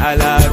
Ala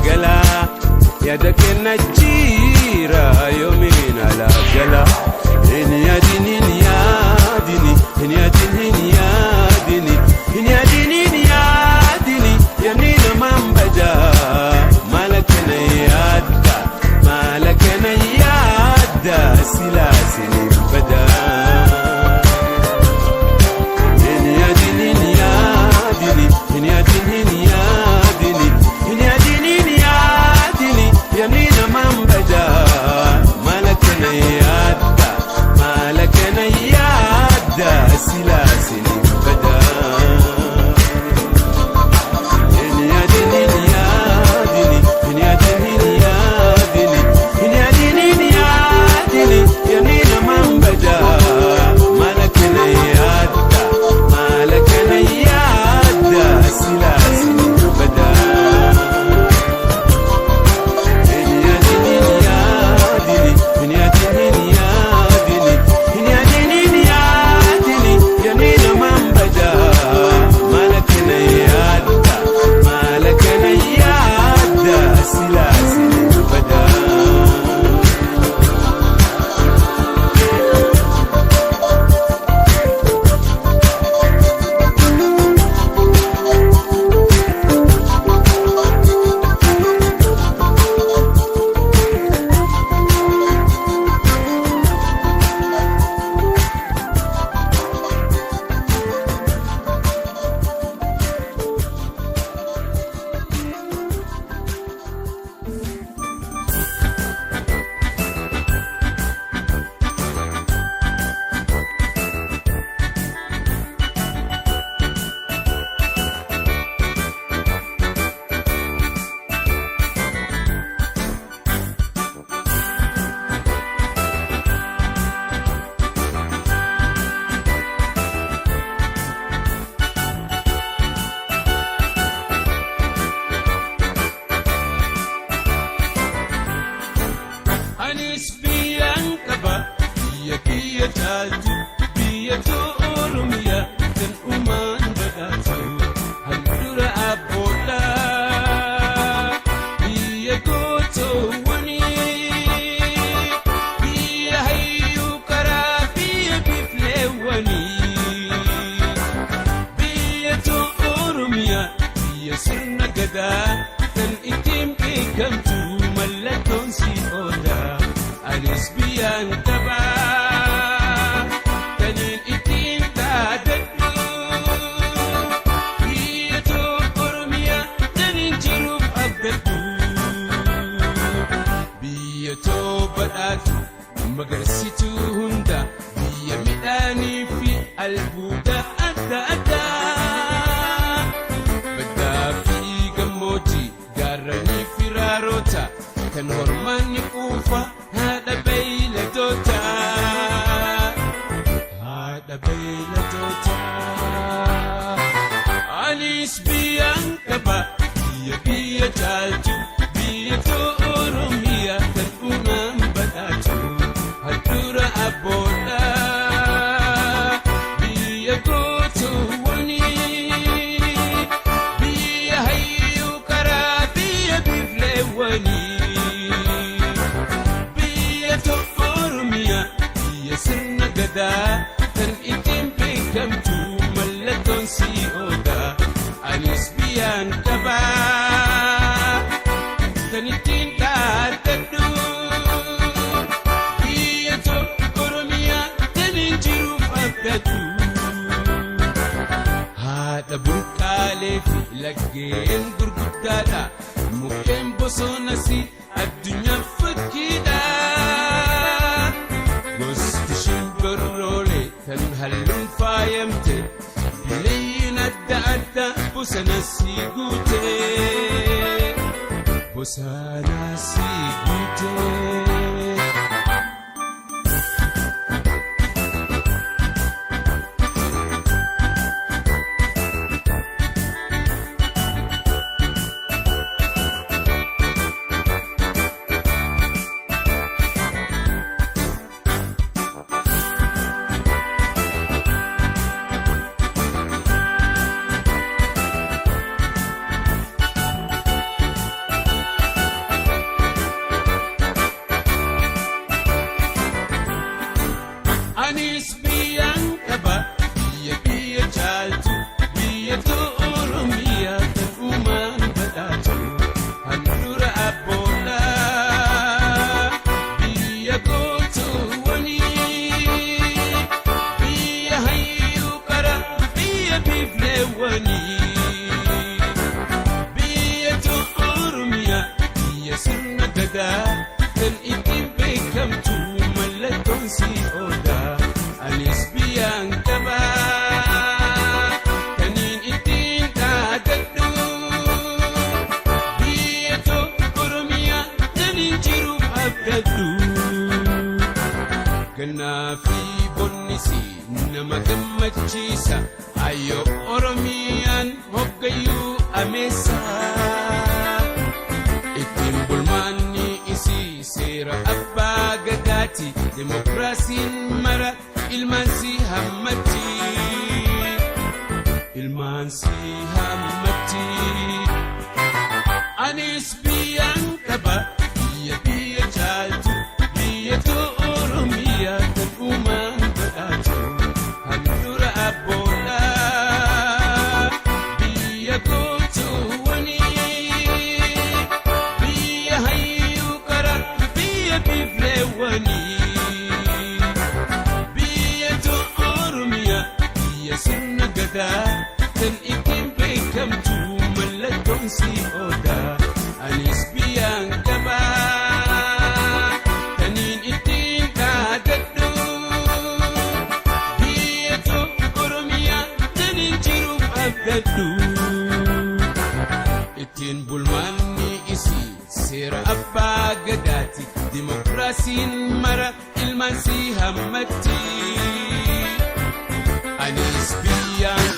gadaa kan ittiin beekamtu mallattoon si odaa. Anis biyyaan qabaa kaniin ittiin dhaadadhu. Biyya too Oromiyaa taniin jiruuf abdadhu. Biyya too badhaatu magarsituu hunda biyya midhaanii fi albuuda adda addaa. Baddaa fi gammoojjii gaarranii fi raaroota kan hormaanni quufa haadha beeyladoota. Haadha beeyladoota. Anis biyyaan qaba biyya biyya caaltu biyya too Oromiyaa kan uumaan badhaatu handhuura abboodha. Biyya gootuwwanii biyya hayyuu karaa biyya biifleewwanii biyya too Oromiyaa biyya sirna gadaa kan ittiin beekamtu mallattoon si odaa. Anis biyyaan qabaa kan ittiin dhaadadhu. Biyya too Oromiyaa taniin jiruuf abdadhu. Haadha burqaalee fi laggeen gurguddaadha. Mukkeen bosonas addunyaa fakkiidha. Gosti shimbirroolee kan halluun faayamte bineeyyiin adda addaa bosona si guute. Bosona si guute. Anis biyyaan qaba biyya biyya caaltu biyya too Oromiyaa kan uumaan badhaatu handhuura abboodha. Biyya gootuwwanii biyya hayyuu qara biyya biifleewwanii biyya too Oromiyaa biyya sirna gadaa kan ittiin beekamtu mallattoon si odaa. Anis biyyaan qabaa kaniin ittiin dhaadadhu. Biyya too Oromiyaa taniin jiruuf abdadhu. Gannaa fi bonnisi nama gammachiisa. Ayyoo Oromiyaan hoggayyuu ameessa. Ittiin bulmaanni isii seera abbaa gadaati. Dimokiraasiin mara ilmaan si hammatti. Ilmaan si hammatti. Anis biyyaan qaba biyya biyya caaltu biyya too Oromiyaa kan uumaan badhaatu handhuura abboodha. Biyya gootuwwanii biyya hayyuu qara biyya biifleewwanii biyya too Oromiyaa biyya sirna gadaa kan ittiin beekamtu mallattoon si odaa. Anis biyyaan qabaa kaniin ittiin dhaadadhu. Biyya too Oromiyaa taniin jiruuf abdadhu. Ittiin bulmaanni isii seera abbaa gadaati. Dimokiraasiin mara ilmaan si hammatti. Anis biyyaan